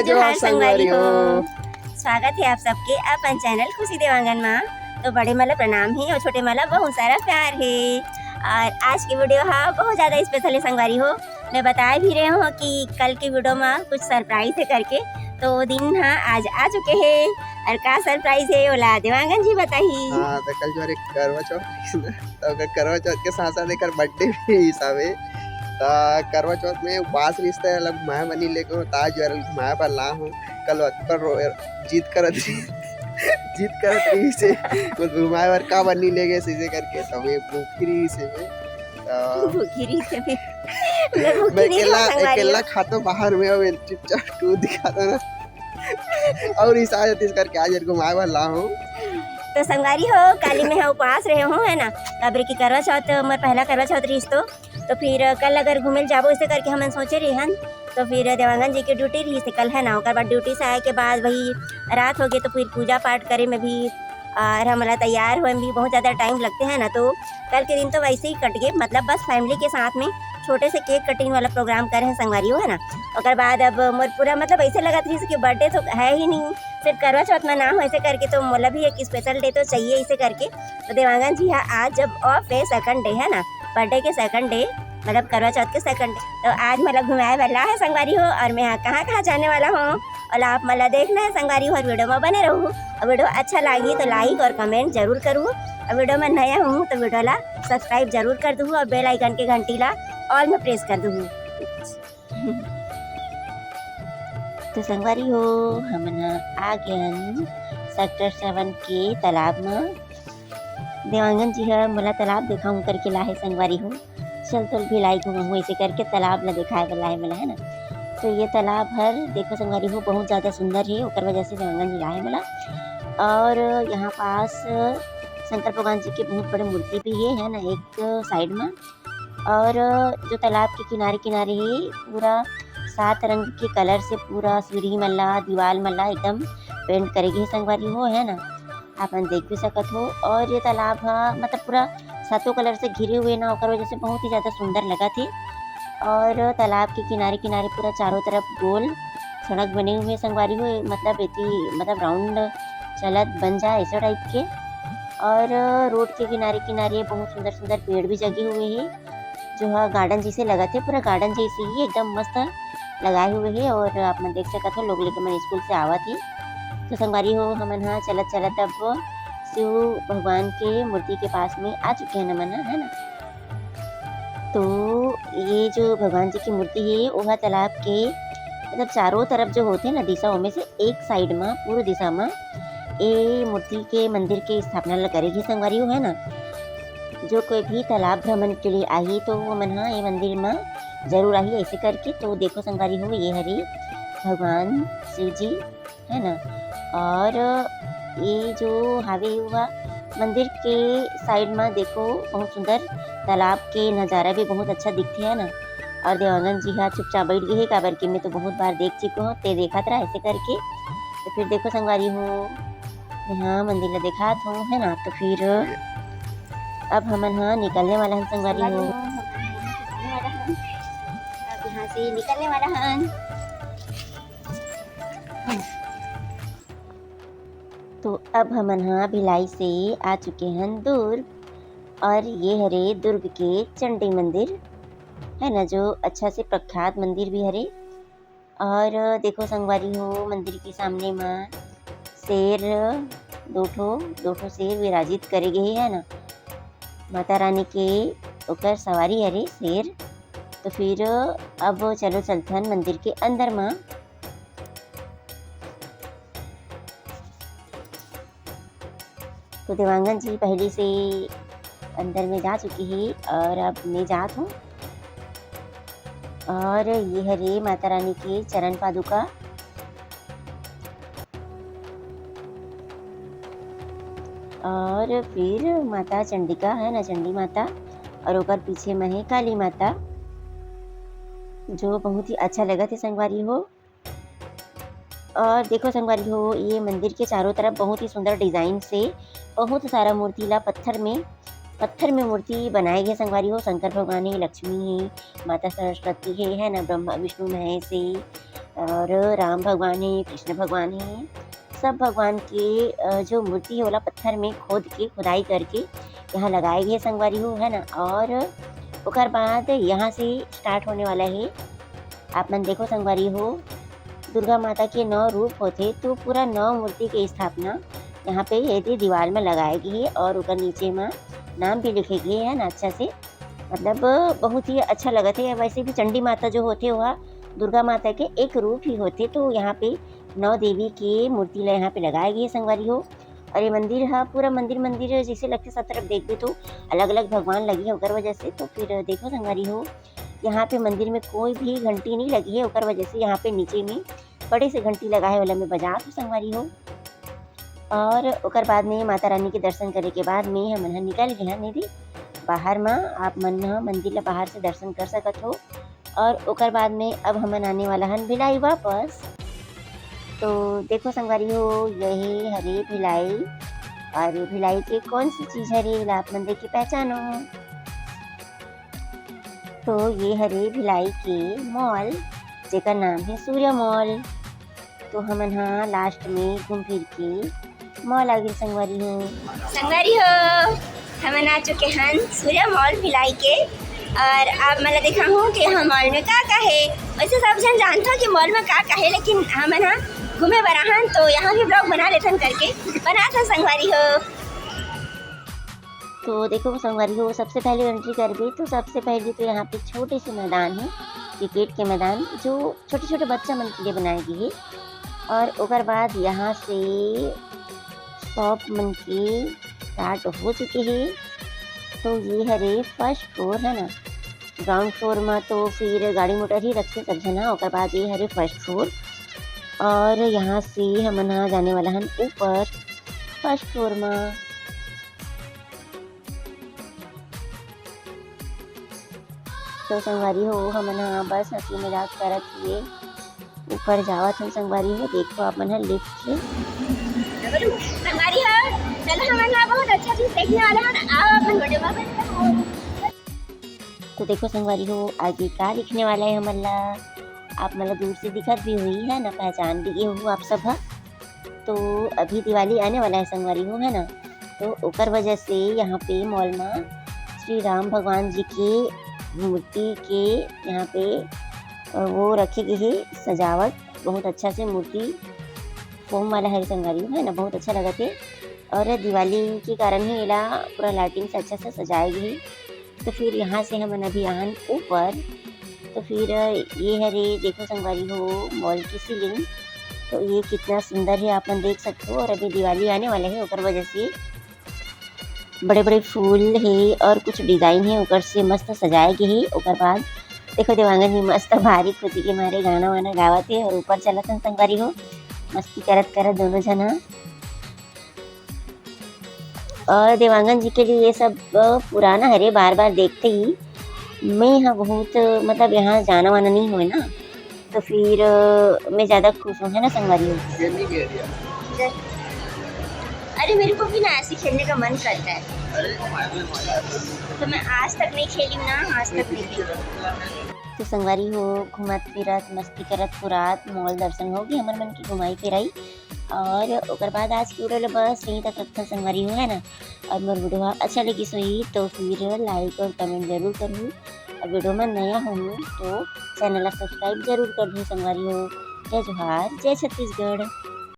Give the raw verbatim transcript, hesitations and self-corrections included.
जोहार संगवारी हो। स्वागत है आप सबके अपन चैनल खुशी देवांगन मा। तो बड़े मन ला प्रणाम है और छोटे मन ला बहुत सारा प्यार है। और आज की वीडियो हा बहुत ज्यादा स्पेशल है संगवारी हो। मैं बताए भी रहे हूँ कि कल की वीडियो मा कुछ सरप्राइज है करके, तो वो दिन हा आज आ चुके है। और का सरप्राइज है ओला देवांगन जी बताही। हाँ, तो कल जो हरे करवा चौथ रहिस ना, तो ओकर करवा चौथ के साथ साथ एकर बर्थडे भी हिसाबे। तो करवा चौथ में उपास रहिस, त अलग घुमाए बर नहीं लेगे हों, त आज जो हरे घुमाए बर ला हों। कल अतका रो-, जिद करत रहिस, जिद करत रहिस हे, वो घुमाए बर का बर नहीं लेगे, सीधे करके तब ये भूखी रहिस हे। तो भूखी रहिस हे। मैं भूखी मैं नहीं अकेला, रहूं, संगवारी हो। अकेला खातो बाहर में, अब चुपचाप टू दिखाता ना। और इस आदत इस करके आज घुमाए बर ला हों। तो संगवारी हो, काली मैं हा उपास रहे हों, है ना, काबर कि करवा चौथ मोर पहला करवा चौथ रहिस तो, तो फिर कल अगर घूमे ल जाबो, इसे करके हमन सोचे रहे हन। तो फिर देवांगन जी के ड्यूटी रहिस हे कल, है ना, ओकर बाद ड्यूटी से आए के बाद वही रात हो गए, तो फिर पूजा पाठ करे में भी और हमला तैयार होए में भी बहुत ज्यादा टाइम लगथे, है ना। तो कल के दिन तो वैसे ही कट गए, मतलब बस फैमिली के साथ में छोटे से केक कटिंग वाला प्रोग्राम करे हैं संगवारी हो, है ना। ओकर बाद अब मोर पूरा मतलब ऐसे लगत रहिस कि बर्थडे तो है ही नहीं, सिर्फ करवा चौथ में ना हो, ऐसे करके तो मोला भी एक स्पेशल डे तो चाहिए, इसे करके। तो देवांगन जी हा आज जब ऑफ है, सेकंड डे है ना, बर्थडे के सेकंड डे, मतलब करवा चौथ के सेकंड डे, तो आज मोला घुमाए बर ला है संगवारी हो। और मैं हा कहाँ कहाँ जाने वाला हों, ओला आप मन ला देखना है संगवारी हो, और वीडियो में बने रहू। और वीडियो अच्छा लागी तो लाइक और कमेंट जरूर करू, और वीडियो में नया हूँ तो वीडियो ला सब्सक्राइब जरूर कर दू, और बेल आइकन के घंटी ला ऑल में प्रेस कर दू। तो संगवारी हो, हमन ह आ गेन सेक्टर सेवन के तालाब म। देवांगन जी ह मोला तालाब देखाऊं करके लाहे संगवारी हो। चल तोल भिलाई घुमाहूं, ऐसे करके तालाब ला देखाए बर लाहे मोला, है ना। तो ये तालाब हर देखो संगवारी हो, बहुत ज्यादा सुंदर है, ओकर वजह से देवांगन जी लाहे मोला। और यहाँ पास शंकर भगवान जी के बहुत बड़े मूर्ति भी है, है ना, एक साइड में। और जो तालाब के किनारे किनारे है, पूरा सात रंग के कलर से पूरा सीढ़ी मन ला, दीवाल मन ला एकदम पेंट करे गे हे संगवारी हो, है ना। आप मन देख भी सकत हो। और ये तालाब ह मतलब पूरा सातों कलर से घिरे हुए ना, ओकर वजह से बहुत ही ज्यादा सुंदर लगत हे। और तालाब के किनारे किनारे पूरा चारों तरफ गोल सड़क बने हुए हे संगवारी हो, मतलब एती मतलब राउंड चलत बन जाए ऐसा टाइप के। और रोड के किनारे किनारे बहुत सुंदर सुंदर पेड़ भी जगे हुए हे, जो ह गार्डन जैसे लगत हे, पूरा गार्डन जैसे ही एकदम मस्त लगाए हुए हे। और आप मन देख सकत हो, लोग लेके मन स्कूल से आवत हे। तो संगवारी हो, हमन ह चलत चलत अब शिव भगवान के मूर्ति के पास में आ चुके हैं हमन ह, है ना। तो ये जो भगवान जी की मूर्ति हे, ओहा तालाब के मतलब चारों तरफ जो होथे ना दिशा, ओमे से एक साइड म, पूर्व दिशा म ए मूर्ति के मंदिर के स्थापना ल करे गे संगवारी हो, है ना। जो कोई भी तालाब भ्रमण के लिए आही, तो वो मन ह ए मंदिर म जरूर आही ऐसे करके। तो देखो संगवारी हो, ये हरे भगवान शिव जी, है ना। और ये जो हावे हुआ मंदिर के साइड म देखो, बहुत सुंदर तालाब के नजारा भी बहुत अच्छा दिखथे, है ना। और देवांगन जी हा चुपचाप बैठ गए हे, काबर कि मैं तो बहुत बार देख चुके हूँ, ते देखत रहा ऐसे करके। तो फिर देखो संगवारी हो, यहाँ मंदिर ला देखात हूँ, है ना। तो फिर अब हमन हा निकलने वाला हन संगवारी हो। अब यहाँ से निकलने वाला हन। तो अब हमन हा भिलाई से आ चुके हन दुर्ग, और ये हरे दुर्ग के चंडी मंदिर, है ना, जो अच्छा से प्रख्यात मंदिर भी हरे। और देखो संगवारी हो, मंदिर के सामने म शेर, दो ठो, दो ठो शेर विराजित करे गे हे, है ना, माता रानी के ओकर सवारी हरे शेर। तो फिर अब चलो चलथन मंदिर के अंदर म। तो देवांगन जी पहले से अंदर में जा चुकी है और अब मैं जात हूँ। और ये हरे माता रानी के चरण पादुका। और फिर माता चंडिका है ना, चंडी माता, और ओकर पीछे में है काली माता, जो बहुत ही अच्छा लगत हे संगवारी हो। और देखो संगवारी हो, ये मंदिर के चारों तरफ बहुत ही सुंदर डिजाइन से बहुत सारा मूर्ति ला पत्थर में, पत्थर में मूर्ति बनाए गए संगवारी हो। शंकर भगवान है, लक्ष्मी है, माता सरस्वती है, है ना, ब्रह्मा विष्णु महेश है, और राम भगवान हे, कृष्ण भगवान हे, सब भगवान के अ, जो मूर्ति हे ओला पत्थर में खोद के, खुदाई करके यहाँ लगाए गे हे संगवारी हो, है ना। और ओकर बाद यहाँ से start होने वाला हे। आप मन देखो संगवारी हो, दुर्गा माता के नौ रूप होथे, तो पूरा नौ मूर्ति के स्थापना यहाँ पे ये दे दीवार में लगाए गे हे और ओकर नीचे में नाम भी लिखे गे हे, है ना, अच्छा से। मतलब बहुत ही अच्छा लगत हे। वैसे भी चंडी माता जो होथे, वह दुर्गा माता के एक रूप ही होथे, तो यहाँ पे नौ देवी के मूर्ति ला यहाँ पे लगाए गे हे संगवारी हो। और ये मंदिर ह पूरा मंदिर, मंदिर जैसे लगथे, सब तरफ देखबे तो अलग-अलग भगवान लगे हे, ओकर वजह से। तो फिर देखो संगवारी हो, यहाँ पे मंदिर में कोई भी घंटी नहीं लगे हे, ओकर वजह से यहाँ पे नीचे में बड़े से घंटी लगा हे, ओला मैं बजात हूँ संगवारी हो। और ओकर बाद में माता रानी के दर्शन करे के बाद में हमन ह निकल गे हन दीदी बाहर म। आप मन ह मंदिर ला बाहर से दर्शन कर सकत हो। और ओकर बाद में अब हमन आने वाला हन भिलाई वापस। तो देखो संगवारी हो, यही हरे भिलाई। और ये भिलाई के कौन सी चीज हरे, एला आप मन देख के पहचानो। तो ये हरे भिलाई के मॉल, जेकर नाम है सूर्या मॉल। तो हमन ह लास्ट में घूम फिर के मॉल आ गे संगवारी हो। संगवारी हो, हमन आ चुके हन सूर्या मॉल भिलाई के। और आप मन ला दिखाहूँ कि यहाँ मॉल में का का हे। वैसे सब झन जानथो कि मॉल में का का हे, लेकिन हमन ह घूमे बर आहन, तो यहाँ भी vlog बना लेथन करके बनाथन संगवारी हो। तो देखो संगवारी हो, सबसे पहले एंट्री करबे तो सबसे पहले तो यहाँ पे छोटे से मैदान है, क्रिकेट के मैदान, जो छोटे छोटे बच्चा मन के लिए बनाए गे हे। और ओकर बाद यहाँ से शॉप मन के स्टार्ट हो चुके हे। तो ये हरे फर्स्ट फ्लोर है ना, ग्राउंड फ्लोर में तो फिर गाड़ी मोटर ही रखते सब झन ह। ओकर बाद ये हरे फर्स्ट फ्लोर, और यहाँ से हमन ह जाने वाला हन ऊपर फर्स्ट फ्लोर में। तो संगवारी हो, हमन ह बस हंसी मजाक करत हुए ऊपर जावत हन संगवारी हो। देखो आप मन ह लिफ्ट से। संगवारी हो, चलो हमन ह बहुत अच्छा चीज देखने वाला हन। आओ अपन वीडियो में। तो देखो संगवारी हो, आगे का दिखने वाला है हमन ला। आप मन ला दूर से दिखत भी हुई है ना, पहचान भी गे हो आप सब ह। तो अभी दिवाली आने वाला है संगवारी हो, है ना, तो ओकर वजह से यहाँ पे मॉल में श्री राम भगवान जी के मूर्ति के यहाँ पे, अ, वो रखे गे हे सजावट, बहुत अच्छा से मूर्ति फोम वाला है संगवारी हो, है ना, बहुत अच्छा लगत हे। और दिवाली के कारण ही एला पूरा लाइटिंग से अच्छा से सजाए गे हे। तो फिर यहाँ से हमन अभी आहन ऊपर। तो फिर ये हरे, देखो संगवारी हो, मॉल की सीलिंग, तो ये कितना सुंदर है, आप मन देख सकते हो। और अभी दिवाली आने वाला है, ओकर वजह से बड़े-बड़े फूल हे और कुछ डिजाइन हे, ओकर से मस्त सजाए गे हे। ओकर बाद देखो, देवांगन जी मस्त भारी खुशी के मारे गाना वाना गावत हे और ऊपर चलत हन संगवारी हो, मस्ती करत करत दोनों झन ह। और देवांगन जी के लिए ये सब, अ, पुराना हरे, बार बार देखते ही मैं ह बहुत, मतलब, यहाँ जाना वाना नहीं होए ना, तो फिर, अ, मैं ज्यादा खुश हूँ, है ना संगवारी हो? अरे, मेरे को भी ना ऐसे खेलने का मन करता है, तो मैं आज तक नहीं खेली हूँ ना, आज तक नहीं खेली। तो संगवारी हो, घूमत फिरत, मस्ती करत, पुरात मॉल दर्शन हो गए हमर मन की घुमाई फिराई। और ओकर बाद आज के वीडियो ला बस यहीं तक रखथन संगवारी हो, है ना। और मोर वीडियो हा अच्छा लगिस होही तो फिर लाइक और कमेंट जरूर करहू। और वीडियो में नया होहू तो चैनल ला सब्सक्राइब जरूर कर दू संगवारी हो। जय जोहार, जय छत्तीसगढ़।